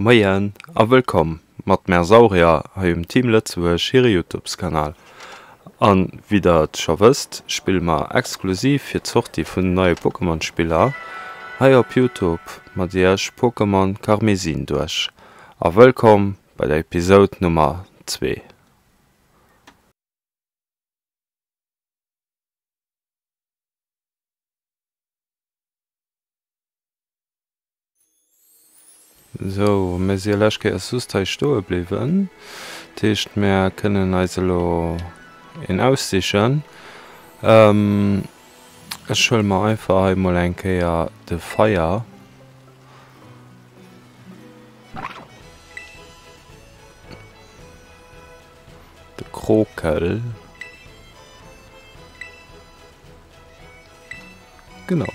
Moien a wëllkomm mat Mersaurier hei um Team Lëtzebuerg hire Youtubeskanal. An wéi der et scho wësst, spille mer exklusiv fir d'Sortie vun den neie Pokémon Spiller hei op Youtube mat iech Pokémon Karmesin duerch. A wëllkomm bei der Episode Nummer 2. Sou, mir si lescht Kéiers just hei stoe bliwwen. Dat heescht, mir kënnen eis elo een aussichen. Ech huele mer einfach hei mol eng Kéier de Feier. De Krokel. Genau.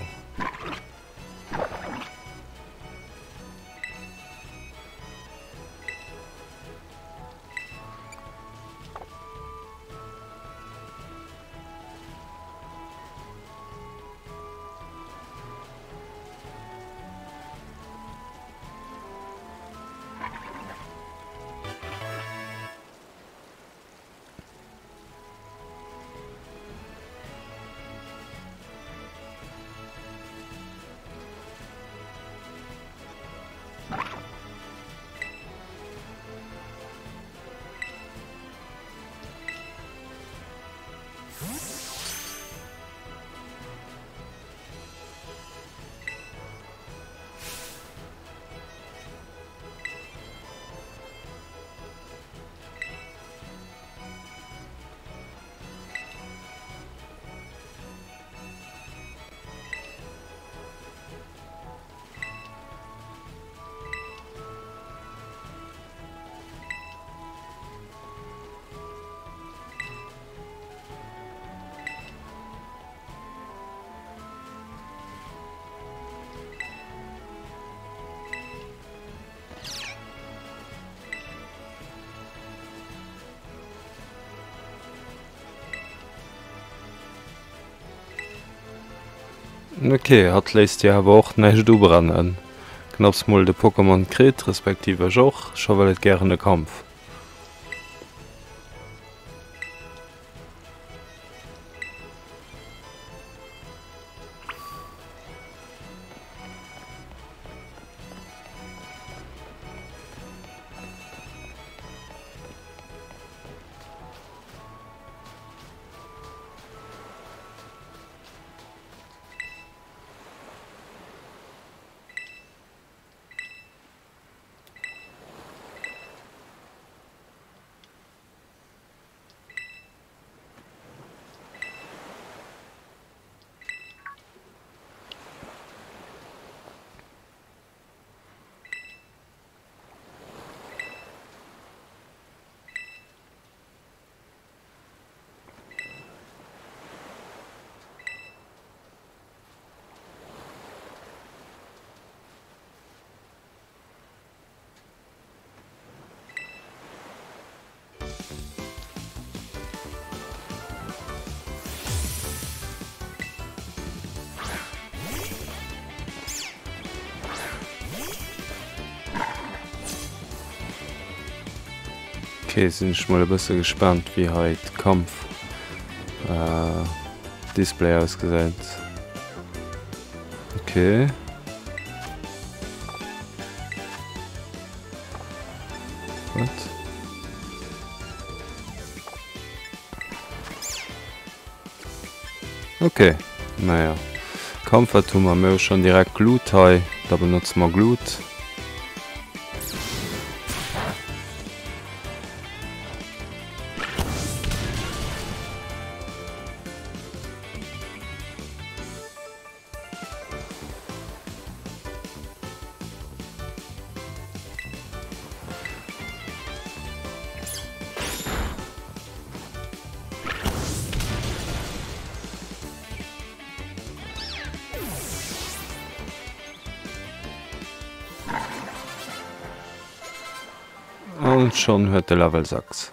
Ok, hatt léisst jo awer och näischt ubrennen. Knapps mol de Pokémon kritt, respektiv ech och, scho wëll et gären e Kampf. Ok, sinn ech mol e bësse gespaant wéi hei d'Kampf Display ausgesäit. Ok. What? Ok, naja. Kampf, wat hu mer? Mir hu schonn direkt Glut hei, da benotze mer Glut. An schonn huet de Level 6.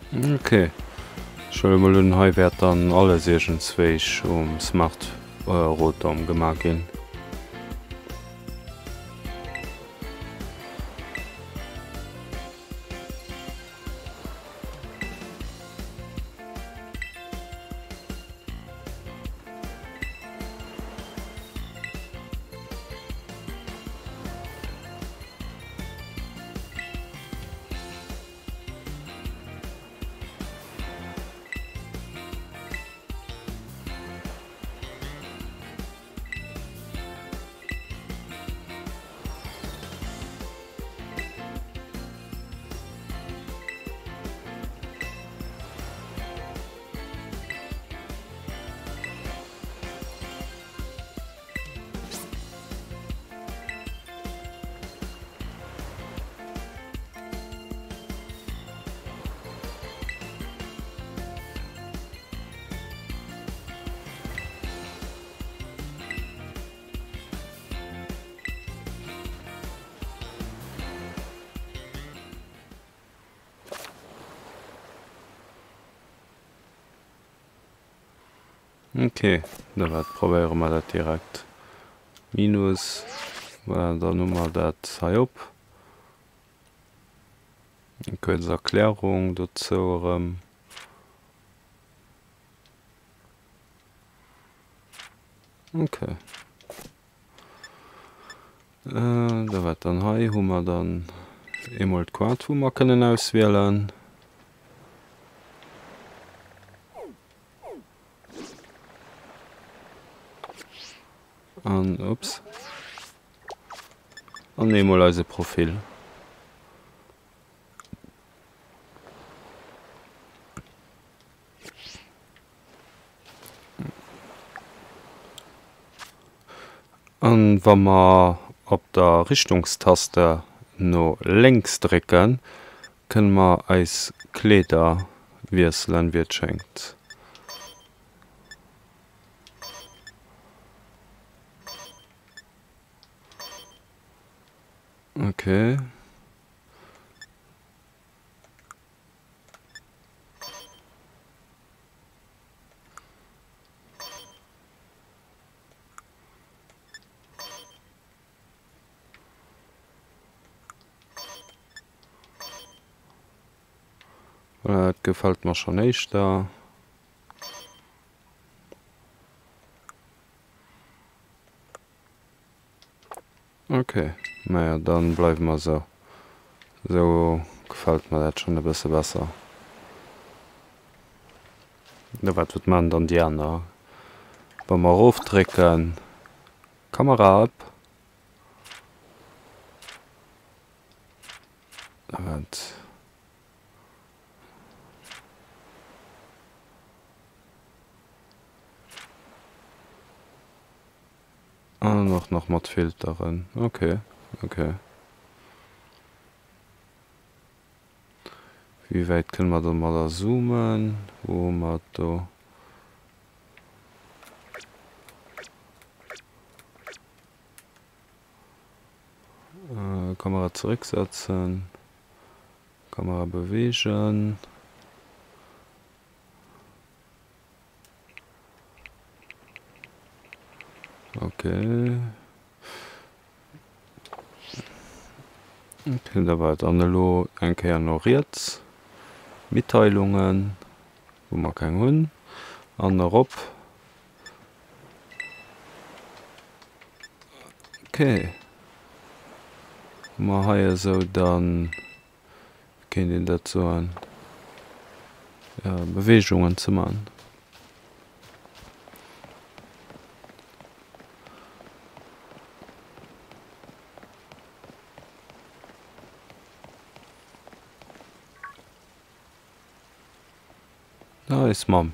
Ok, ech huele mol un hei wäert dann alles iergendswéich um Smart Rotom gemaach ginn. Ok, da wat probéiere mer dat direkt. Minus, voilà, dann hu mer dat hei op. Eng kuerz Erklärung dozou erëm. Ok. Da wat dann hei hu mer dann eemol d'Quad wou mer kënnen auswielen. An ups. An eemol eise Profil. An wa mer op der Richtungstaste no lénks drécken, kënne mer eis Kleeder wiesselen, wéi et schéngt. Okay. Voilà, dat gefält mer schonn éischter. Ok, naja dann bleiwe mer esou. Esou gefällt mer dat schon e bësse besser. Da wat wat maan dann déi aner? Wa mer erof drécken, Kamera op. Da wat? An och nach mat Filteren. Ok, ok. Wéi wäit kënne mer domadder zoomen? Wou hu mer et do? Kamera zerécksetzen, Kamera beweegen. Okay. Okay, da war et an elo eng Kéier no riets. Mitteilungen, wou mer keng hunn. An erop. Okay. Hu mer hei esou dann. Wéi kéint een dat soen, jo, Beweegungen ze man. Ah, eis Mamm.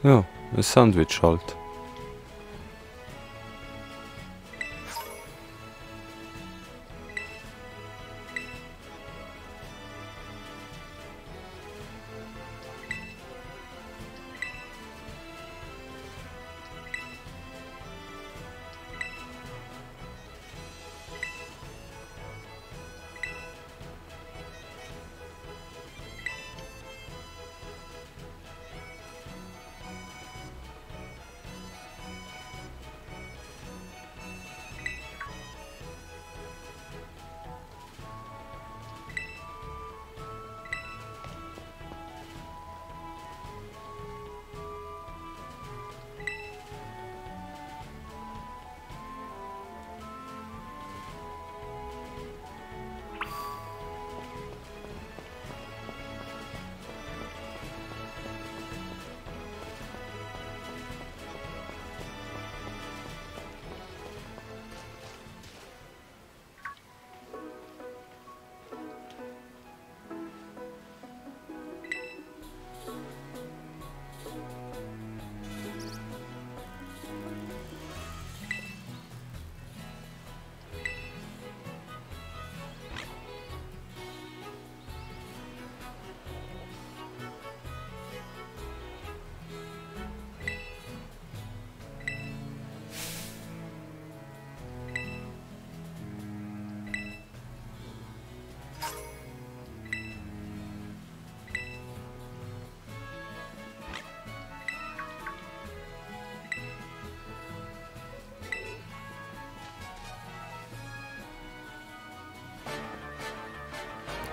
Jo, e Sandwich halt.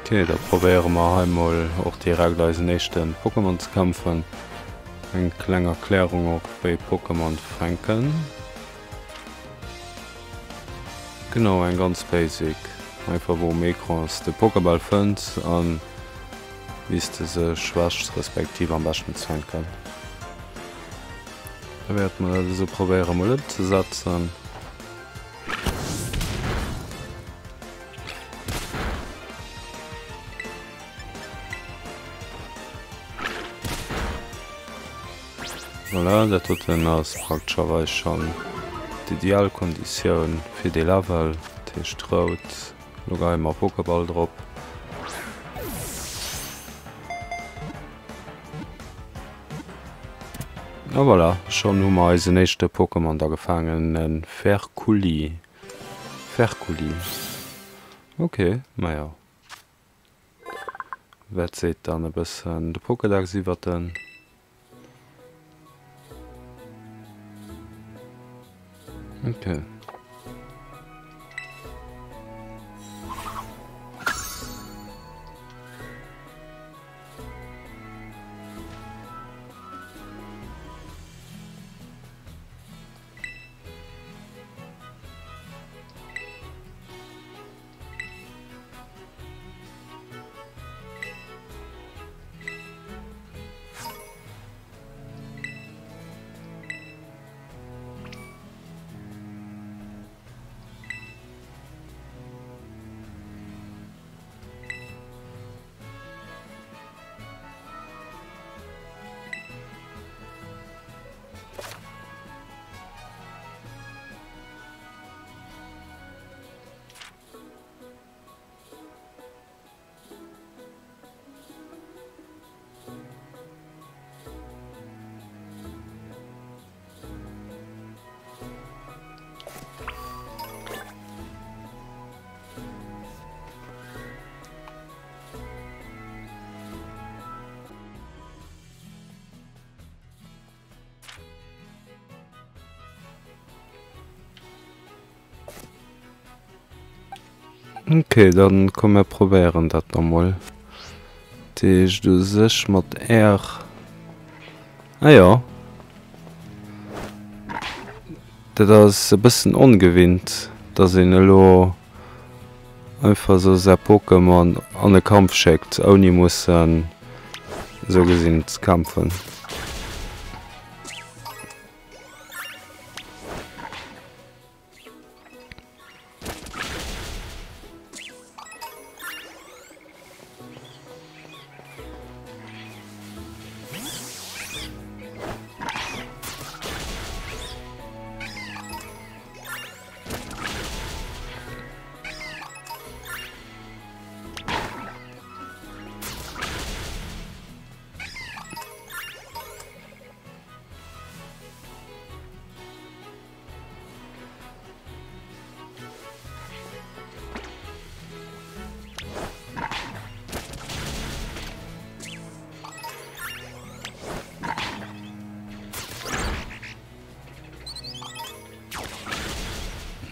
Ok, da probéiere mer hei mol och direkt eisen éischten Pokémon ze kämpfen. Eng kleng Erklärung och wéi Pokémon fänken. Genau, eng ganz basic. Einfach wou um Ecran s de Pokéball fënns an wéi s de se schwächs respektiv am beschten z'fänken. Da wäerte mer dat esou probéiere mol ëmzesetzen. Voilà, dat doten ass praktescherweis schonn d'ideal Konditioun fir dee Level, dat heescht rout. Lo geie mer Pokéball drop. A voilà, schonn hu mer eisen éischte Pokémon da gefaangen, e Ferculi. Ferculi, ok, majo. Wat seet dann e bëssen de Pokédex iwwert en? Ok. Ok, dann komm mir probéieren dat nach mol. Dat heescht u sech mat R. Ah jo. Dat ass e bëssen ongewinnt, dass een elo einfach esou säi Pokémon an e Kampf schéckt, ouni mussen esou gesinn ze kämpfen.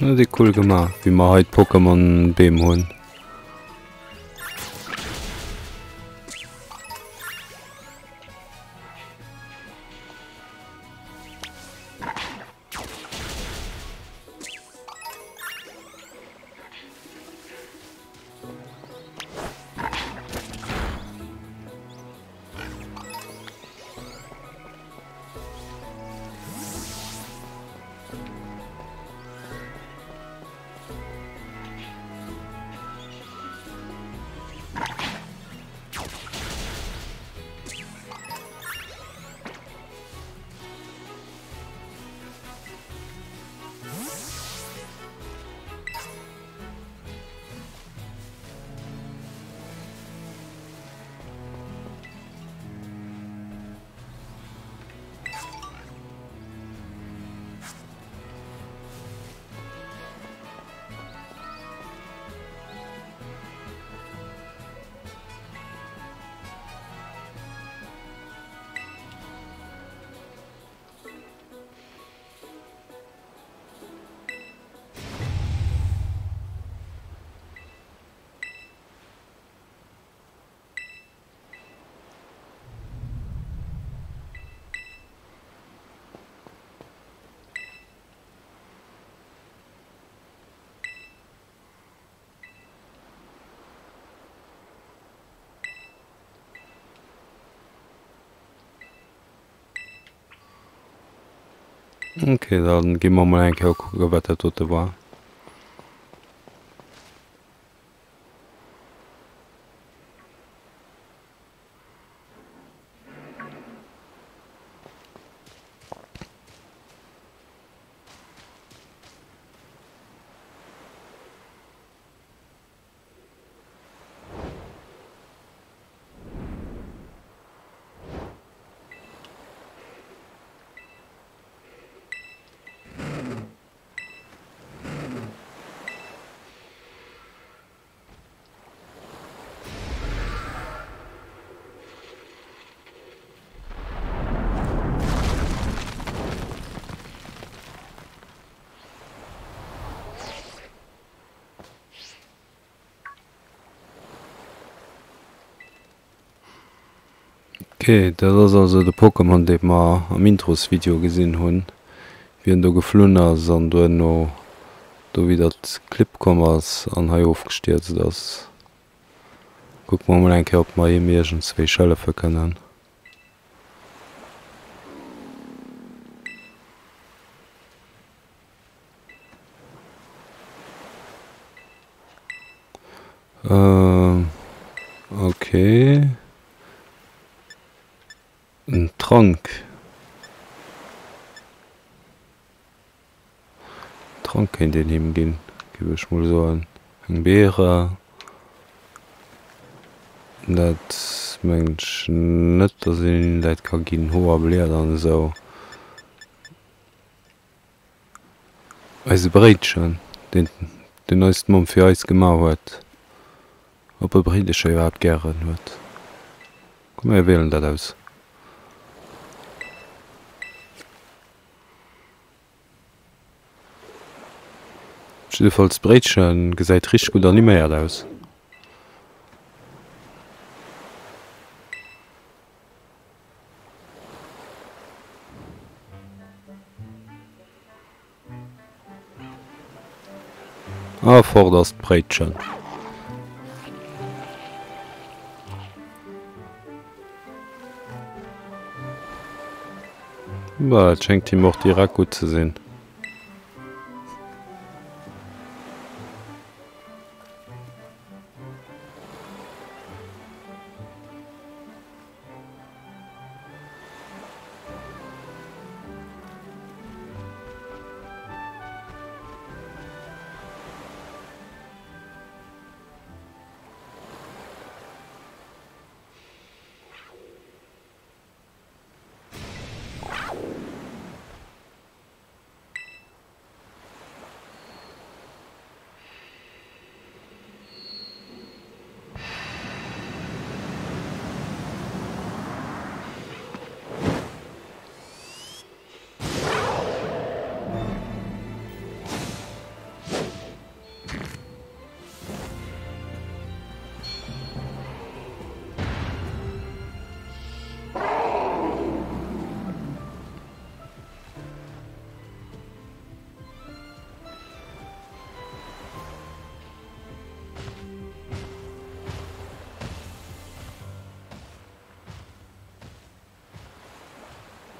Huet ee cool gemaach, wéi mer hei d'Pokémon-Beem hunn. Ok, dann gi mer mol eng Kéier kucke wat dat dote war. Ok, dat ass also de Pokémon dee mer am Introsvideo gesinn hunn, wéi en do geflunn ass an duerno do widder d'Klipp komm ass an hei ofgestierzt ass. Kucke mer mol eng Kéier ob mer him iergendswéi hëllefe kënnen. Ok. En Trank. Trank kéint een him ginn, géif ech mol soen. Eng Beere. Dat mengen ech net, datt een him dat ka ginn. Hoer, Blieder an esou. Eise Bréitchen, deen deen eis d'Mamm fir eis gemaach huet, ob e Bréidecher iwwerhaapt gären huet. Komm mir wielen dat aus. Jiddefalls d'Bréitche gesäit richteg gutt animéiert aus. A fort ass d'Bréitchen. Bah, et schéngt him och direkt gutt ze sinn.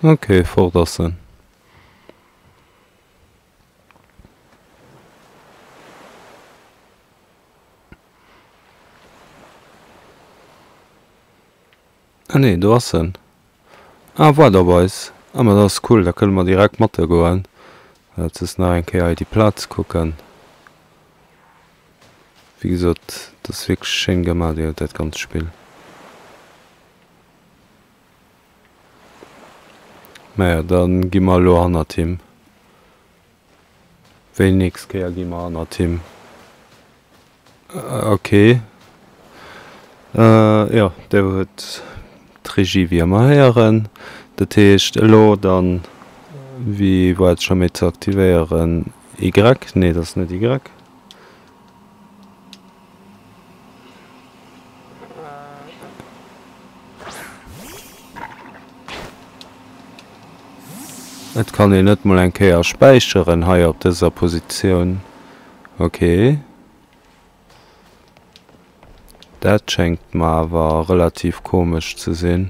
Ok, fort ass en. Ah nee, do ass en. Ah, waart op eis. Ah, ma dat ass cool, da kënne mer direkt mategoen. Wat soss nach eng Kéier hei déi Plaz kucken. Wéi gesot, dat ass wierklech schéin gemaach, dat ganzt Spill. Maja, da gi mer elo hannert him. Wéi nächst Kéier gi mer hannert him. Ok. Jo, do huet d'Regie wéi ëmmer héieren. Dat heescht elo dann, wéi war et scho méi ze aktivéieren? Y? Nee, dat ass net Y. Et kann een net mol eng Kéier späicheren hei op dëser Positioun. Ok. Dat schéngt mer awer relativ komesch ze sinn.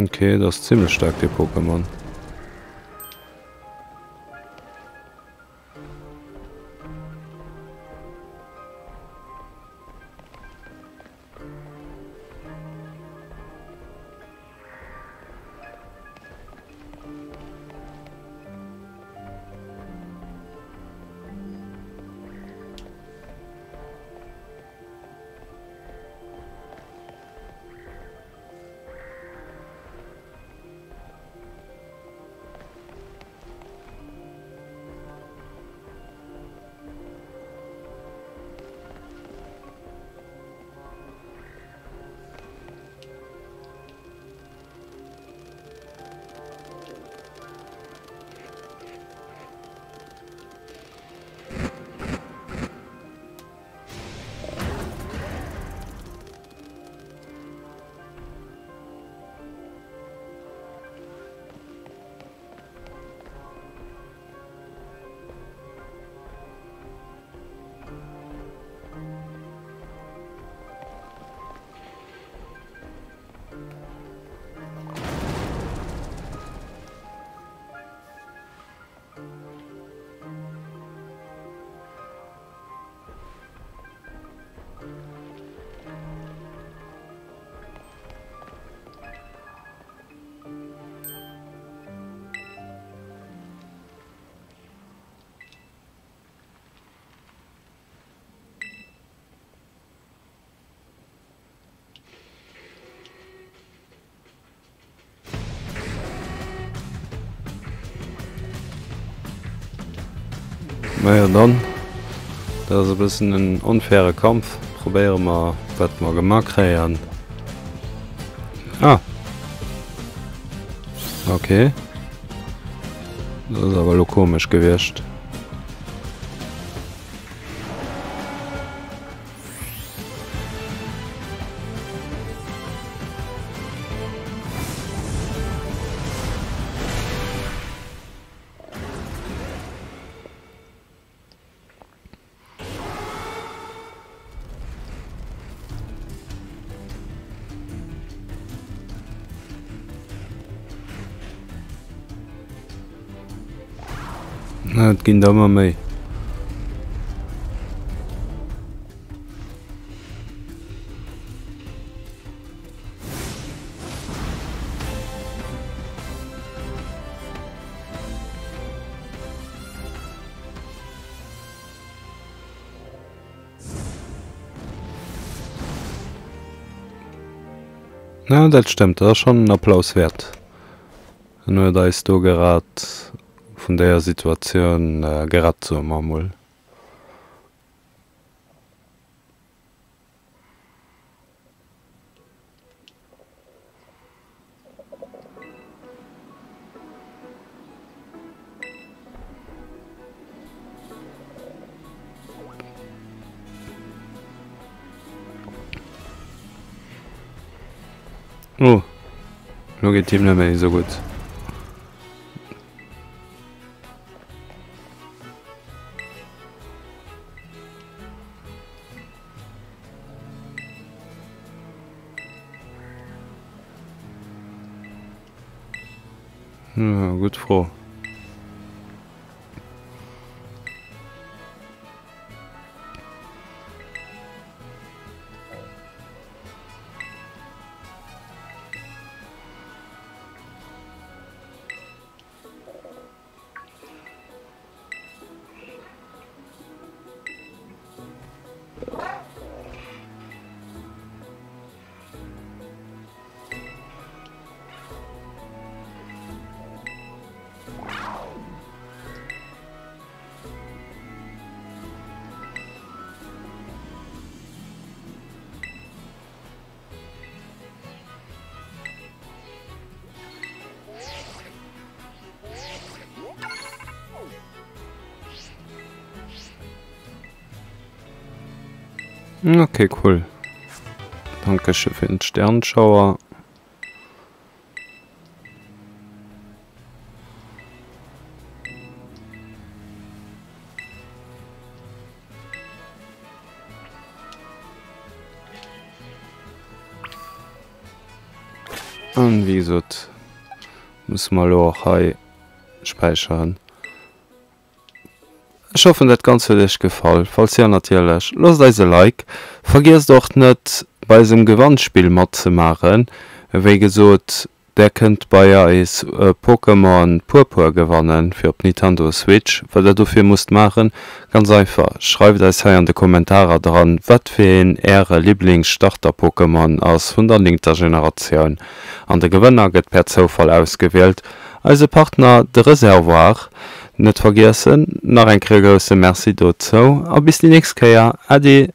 Ok, dat ass zimmlech staark dee Pokémon. Naja dann, dat ass e bëssen en onfaire Kampf. Probéiere mer wat mer gemaach kréien. Ah. Okay. Dat ass awer elo komesch gewiescht. Et ginn der ëmmer méi. Ja, dat stëmmt, dat ass schonn en Applaus wäert. En huet eis do gerett vun deeër Situatioun gerett, soe mer emol. Oh, lo geet him net méi esou gutt. Hm, gutt Fro. Okay, cool. Dankeschön fir den Sternschauer. An wéi gesot, musse mer elo och hei späicheren. Ech hoffen dat Ganzt huet iech gefall, falls jo natierlech loosst eis e Like, vergiesst och net bei eisem Gewannspill matzemaachen, wéi gesot där kënnt bei eis Pokémon Purpur gewannen fir op Nintendo Switch. Wat der dofir musst maachen, ganz einfach, schreift eis hei an de Kommentarer dran wat fir een äre Liblings Starter Pokémon ass vun der néngter Generatioun an de Gewënner gëtt per Zoufall ausgewielt. Eise Partner de Reservoir net vergiessen. Nach eng Kéier e grousse Merci dozou a bis déi nächst Kéier. Äddi!